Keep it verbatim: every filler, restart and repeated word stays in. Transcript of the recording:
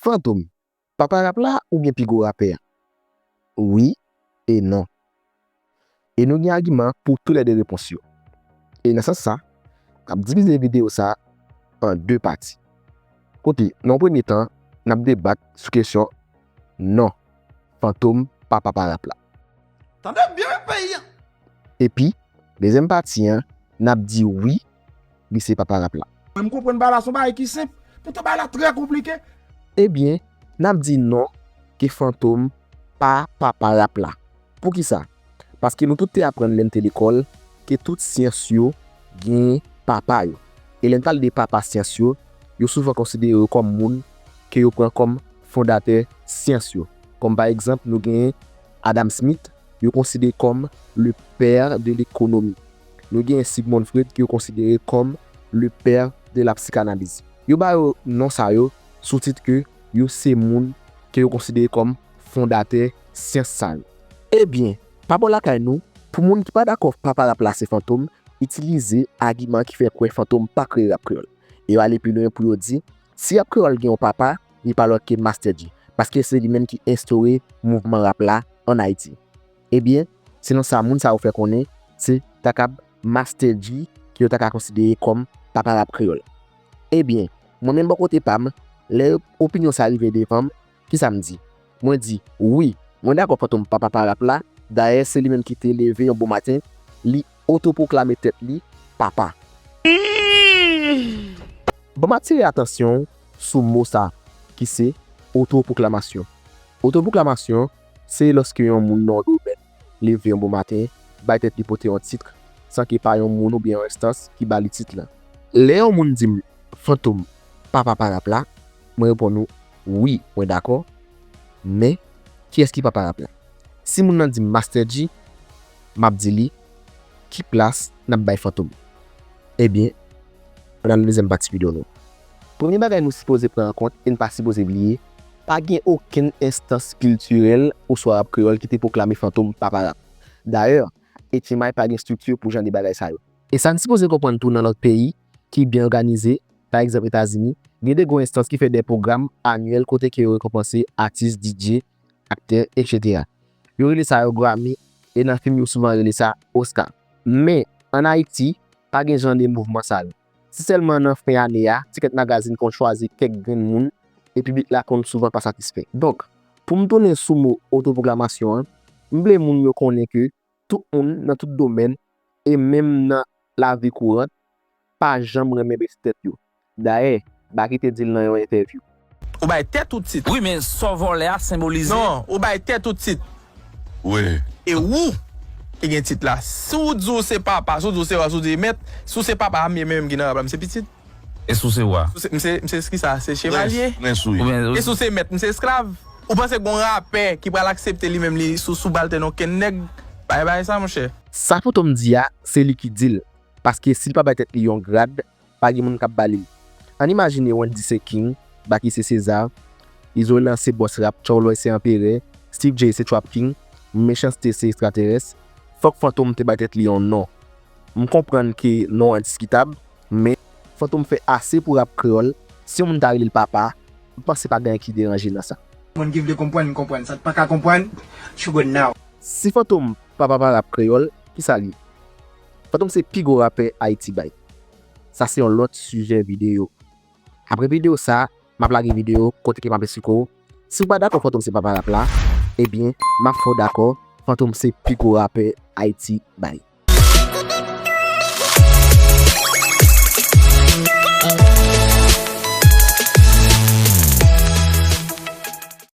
Fantom, papa rap la oubyen pi gwo rapè a? Wi e non. E nou gen agiman pou toulède repons yo. E nan sans sa, n ap divize videyo sa an de pati. Kote, nan yon premye tan, n ap debat sou kesyon non, Fantom pa papa rap la. Tande byen, peyi an! Epi, dezyèm pati an, n ap di wi, li se papa rap la. Mwen, m konprann bagay la se yon bagay ki senp, poutan bagay la trè konplike. Ebyen, n ap di non, ke Fantom pa papa rap la. Poukisa? Paske nou tout te aprann lè n te lekòl ke tout syans yo gen papa yo. E lè n pale de papa syans yo, yo souvan konsidere yo kòm moun ke yo pran kòm fondatè syans yo. Kòm pa egzanp, nou genyen Adam Smith, yo konsidere kòm le père de l'économie. Nou genyen Sigmund Freud, ke yo konsidere kòm le père de la psychanalyse. Yo ba yo non sa yo sou tit ke yo se moun ke yo konsidere kòm fondatè syans sa yo. Ebyen, pa bò lakay nou, pou moun ki pa dakò papa rap la se Fantom, itilize agiman ki fè kwè Fantom pa kreye rap kreyòl. E yo ale pi lwen pou yo di, si rap kreyòl gen yon papa, li pa lòt ke Master Dji, paske se li menm ki enstore mouvman rap la ann Ayiti. Ebyen, selon sa moun sa yo fè konnen, se ta kab Master Dji ke yo ta ka konsidere kòm papa rap kreyòl. Ebyen, mwen menm bò kote pa m, lè opinyon sa rive devan m, kisa m di? Mwen di, wi, mwen dakò Fantom pa papa rap la, dayè se li menm ki te leve yon bon maten, li otopwoklame tèt li papa. Ban m atire atansyon w sou mo sa ki se otopwoklamasyon. Otopwoklamasyon se lòske yon moun nan yon domèn leve yon bon maten, bay tèt li pote yon tit, san ke pa yon moun oubyen yon enstans ki ba li tit lan. Lè yon moun di m Fantom pa papa rap la, mwen reponn ou, wi, mwen dakò, men kiyès ki papa rap la? Si moun nan di m Master Dji, m ap di li, ki plas n ap bay Fantom? Ebyen, ann al nan dezyèm pati videyo nou. Premye bagay nou sipoze pran an kont e n pa sipoze bliye, pa gen okenn enstans kiltirèl oswa rap kreyòl ki te pwoklame Fantom papa rap. Dayè, H M I pa gen estrikti pou jan de bagay sa yo. E sa n sipoze konprann tou nan lòt peyi ki byen òganize, pa egzanp Etazini, gen de gwo enstans ki fè de pwogram anyèl kote ke yo rekonpanse atis, D J, aktè, etsetera. Yo rele sa yo Grammy, e nan fim yo souvan rele sa Oscar. Men, ann Ayiti, pa gen jan de mouvman sa yo. Se sèlman nan fen ane a, Ticket Magazine konn chwazi kèk grenn moun, e piblik la konn souvan pa satisfè. Donk, pou m tounen sou mo otopwoklamasyon an, m vle moun yo konnen ke tout moun nan tout domèn, e menm nan lavi kourant, pa janm renmen bese tèt yo. Dayè, Baky te di l nan yon entèvyou. Ou bay tèt ou tit. Wi, men sa w vòlè a senbolize. Non, ou bay tèt ou tit. Wi. E ou ki gen tit la. Si w di w se papa, si w di w se wa, si w di mèt, si w se papa a, m ye menm ki nan rap la, m se pitit. E si w se wa? Si w se, m se, m se kisa? Se chevalye? Prens, prens, wi. Oubyen, e si w se mèt, m se esklav? Ou panse gen yon rapè ki pral aksepte li menm li sou, sou baltèn okenn nèg? Pa gen bagay sa, monchè. Sa Fantom di a, se li ki di l. Paske si l pa bay tèt li yon grad, pa gen moun k ap ba li l. Ann imajine Wendyy se king, Baky se César, Izo Lan se bòs rap, Tchòlòy se anperè, Steve J se trap king, Mechanste se ekstraterès. Fòk Fantom te bay tèt li yon non. M konprann ke non an diskitab, men Fantom fè ase pou rap kreyòl. Si yon moun ta rele l papa, m panse pa gen anyen ki deranje nan sa. Moun ki vle konprann, konprann. Sa k pa ka konprann, you go now. Si Fantom pa papa rap kreyòl, kisa l ye? Fantom se pi gwo rapè Ayiti bay. Sa se yon lòt sijè videyo. Apre videyo sa, m ap lage videyo kote ke m ap esplike w. Si w pa dakò Fantom se papa rap la, ebyen, m ap fè w dakò Fantom se pi gwo rapè Ayiti bay.